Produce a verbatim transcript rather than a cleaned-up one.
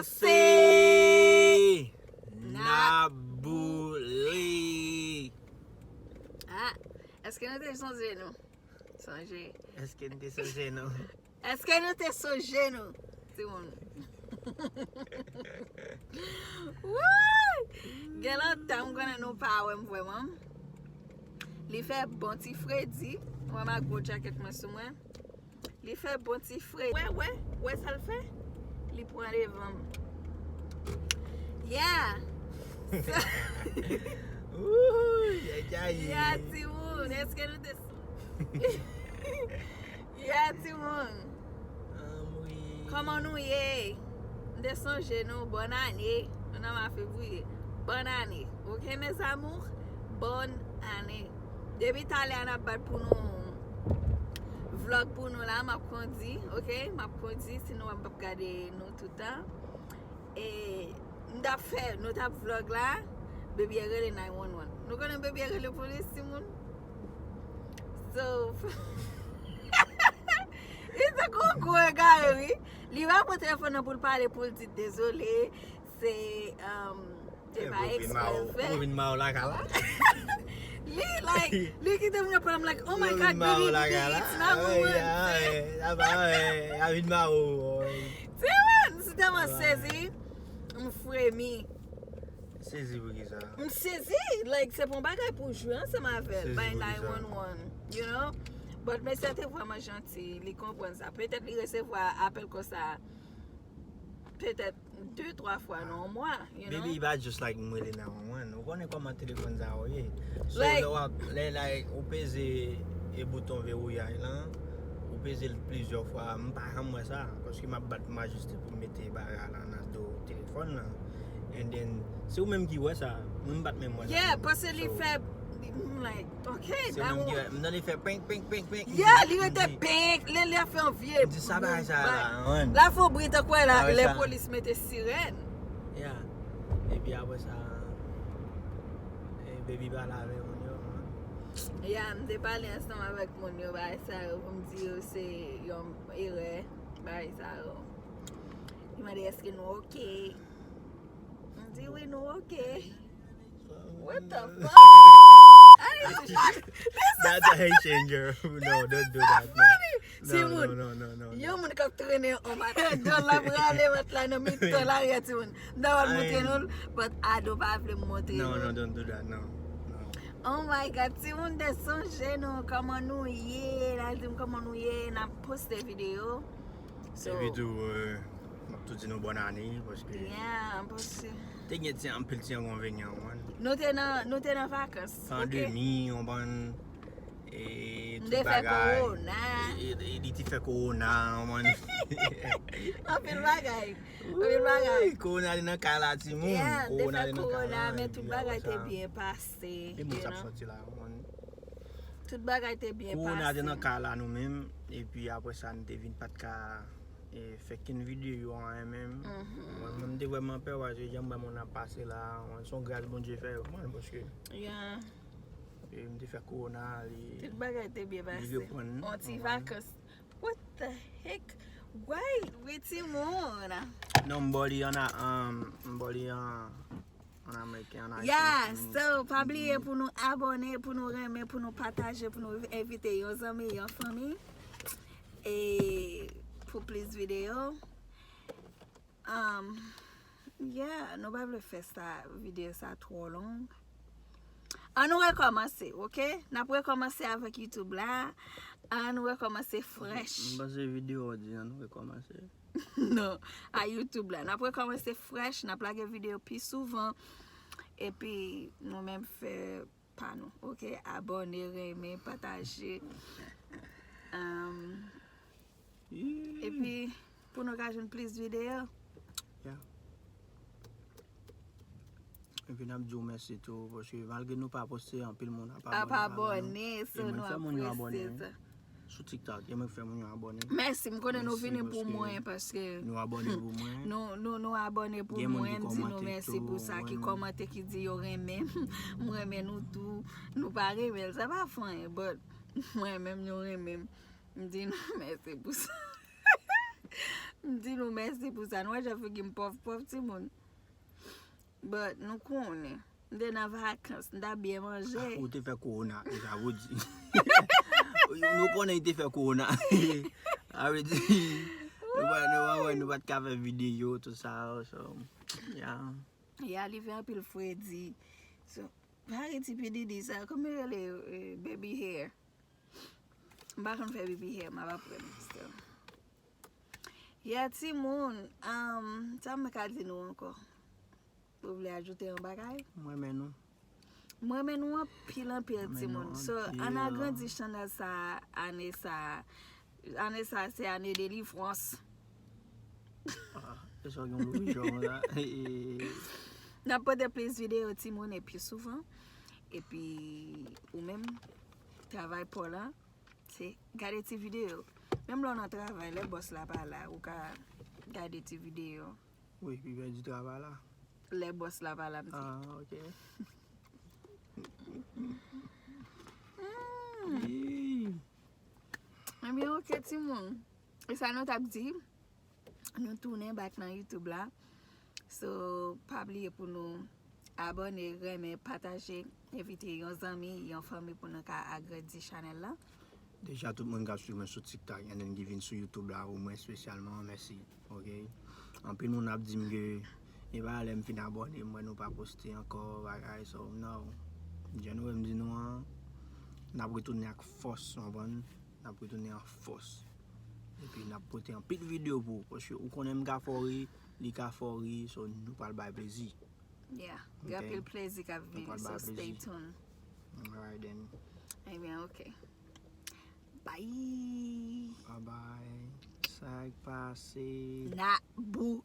Se Naboule. Ah, èske nou te sonje nou? Sonje. Èske nou te sonje nou? Èske nou te sonje nou? Timoun. Woy! Gen lontan m konnen nou pa wè m vrèman. Li fè bon ti fredi. Mwen ma gwo djakèt mwen sou mwen. Li fè bon ti fredi. Wè, wè, wè sa l fè? Li pran devan m. Yeah! Ooh, yeah, yeah, yeah. Yeah, timoun, èske nou te Yeah, timoun. Kòman nou ye? M te sonje nou. Bòn ane. Nou nan mwa fevriye. Bòn ane. Ok, mes amours? Bòn ane. Depi talè a n ap bat pou nou vlog pou nou la, m ap kondi, ok? M ap kondi, sinon w ap gade nou toutan. E m t ap fè, nou t ap vlog la, baby a rele nine one one. Nou konnen baby a rele polis, timoun? So, li te gon gwo egare, wi. Li pa pran telefòn nan pou l pale, pou l di dezole. Se, um, se pa eksprè l fè. Ou vin ma ou lakay la? Li, like, li kite m nan pran m, like, oh my God, baby, baby, it's not what we want. Timoun, si tèlman sezi, m fremi. Sezi pou ki sa? M sezi, like, se pa yon bagay pou jwe ansanm avè l, bay nine one one, you know? But mesye a te vrèman janti, li konprann sa. Petèt li resevwa apèl konsa, petèt de, twa fwa nan yon mwa, you know? Baby, e pa just like m rele nine one one. Ou konnen kòman telefòn sa yo ye. So, lè w ap, lè, like, ou peze e bouton vewouyay lan, ou peze l plizyè fwa, m pa janm wè sa, paske m ap bat, m ajiste pou m mete bagay la nan do telefòn lan. And then, se ou menm ki wè sa, mwen m pa t menm wè sa. Yeah, paske li fè, m like, ok, se ou menm ki wè, m tande fè penk, penk, penk, penk. Yeah, li rete penk, lè, lè l ap fè yon vye. M di sa bagay sa la, man. La fè yon bri tankou lè polis mete sirèn. Yeah. Epi apre sa, eh, baby pale avè moun yo, man. Yeah, m te pale ansanm avèk moun yo, bagay sa yo, pou m di yo se yon erè, bagay sa yo. Li mande èske nou ok. M di wi, nou ok. What the fuck? That's a Haitian girl. No, don't do that. No. Timoun, yon moun k ap trennen yon maten, dòl la prale mat la nan mitan lari a, timoun. M ta pral montre nou l, but Ado pa vle m montre nou. No, no, don't do that, no. Oh my God, timoun, te sonje nou, kòman nou ye? N al di m kòman nou ye, n ap poste videyo. So, epi tou, eh, m ap tou di nou bòn ane, paske te gen ti, anpil ti enkonvenyan, ou konprann. Nou te nan, nou te nan vakans, ok? Pandemi, ou konprann, e, tout bagay. E, e, li te fè kowona, ou konprann. Anpil bagay. Anpil bagay. Kowona te nan kay la, timoun. Yeah, te fè kowona, men tout bagay te byen pase, you know. Tout bagay te byen pase. Kowona te nan kay la nou menm, epi apre sa, nou te vin pa t ka e, fè kenn videyo anyen menm. Mwen, mwen, m te vrèman pè, paske jan m wè moun ap pase la, mwen, se yon gras Bondye fè, mwen, paske, e, m te fè kowona, li, tout bagay te byen pase. On ti vakans. What the heck? Why? Wi, timoun. Non, m ba w li an, um, m ba w li an, An ameriken, an ayisyen. Yeah, so, pa bliye pou nou abòne, pou nou renmen, pou nou pataje, pou nou envite yon zanmi, yon fanmi. E pou plis videyo. Um, yeah, nou pa vle fè sa, videyo sa twò long. An nou rekòmanse, ok? N ap rekòmanse avèk YouTube la. An nou rekòmanse frèch. M panse videyo a di an nou rekòmanse. Non, a YouTube la. N ap rekòmanse frèch, n ap lage videyo pi souvan. Epi nou menm fè pa nou, ok? Abòne, renmen, pataje. Um, epi pou nou ka jwenn plis videyo. Yeah. Epi n ap di w mèsi tou, paske malgre nou pa poste, anpil moun ap abòne avè nou. Ap abòne, so nou apresye sa. Sou TikTok, gen moun ki fè moun yo abòne. Mèsi, m konnen nou vini pou mwen, paske nou abòne pou mwen. Nou, nou, nou abòne pou mwen, m di nou mèsi pou sa, ki kòmante, ki di yo renmen m. M renmen nou tou. Nou pa renmen l, sa pa fè anyen, but mwen menm, nou renmen m. M di nou mèsi pou sa. M di nou mèsi pou sa. Nou wè jan figi m pòf pòf, timoun. But nou konnen. M te nan vakans, m ta byen manje. Ah, ou te fè kowona, e sa vle di. Nou konnen li te fè kowona. Sa vle di, nou pa, nou pa, nou pa t ka fè videyo, tout sa, so, yeah. Ya, li fè anpil fredi. So, pare ti pididi sa, kòman yo rele, eh, baby hair. M pa konn fè baby hair, m ap aprann still. Yeah, timoun, um, sa m ka di nou ankò? Ou vle ajoute yon bagay? M renmen nou. M renmen nou anpil, anpil, timoun. So, ann agrandi chanèl sa, ane sa. Ane sa, se ane delivrans. Ah, e sa gen yon jan la. N ap pote plis videyo, timoun, e pi souvan. Epi, ou menm, travay pa w la, se gade ti videyo. Menm lè w nan travay, lè bòs la pa la, ou ka gade ti videyo. Wi, pi pèdi travay la. Lè bòs la pa la, m di. Ah, ok. Hmm. Ebyen, ok, timoun. E sa nou t ap di. Nou tounen back nan YouTube la. So, pa bliye pou nou abòne, renmen, pataje, envite yon zanmi, yon fanmi pou nou ka agrandi chanèl la. Deja, tout moun k ap swiv mwen sou TikTok and then ki vin sou YouTube la, ou mwen espesyalman, mèsi. Ok? Anpil moun ap di m ke e pa lè m fin abòne, m wè nou pa poste ankò, bagay, so, no. Jan nou wè m di nou an, n ap retounen ak fòs, w konprann? N ap retounen an fòs. Epi n ap pote anpil videyo pou ou, paske ou konnen m ka fè w ri, li ka fè w ri, so nou pral bay plezi. Yeah, gen anpil plezi k ap vini, so stay tuned. Alright then. Ebyen, ok. Bye. Bye bye. Sa k pase? N a bou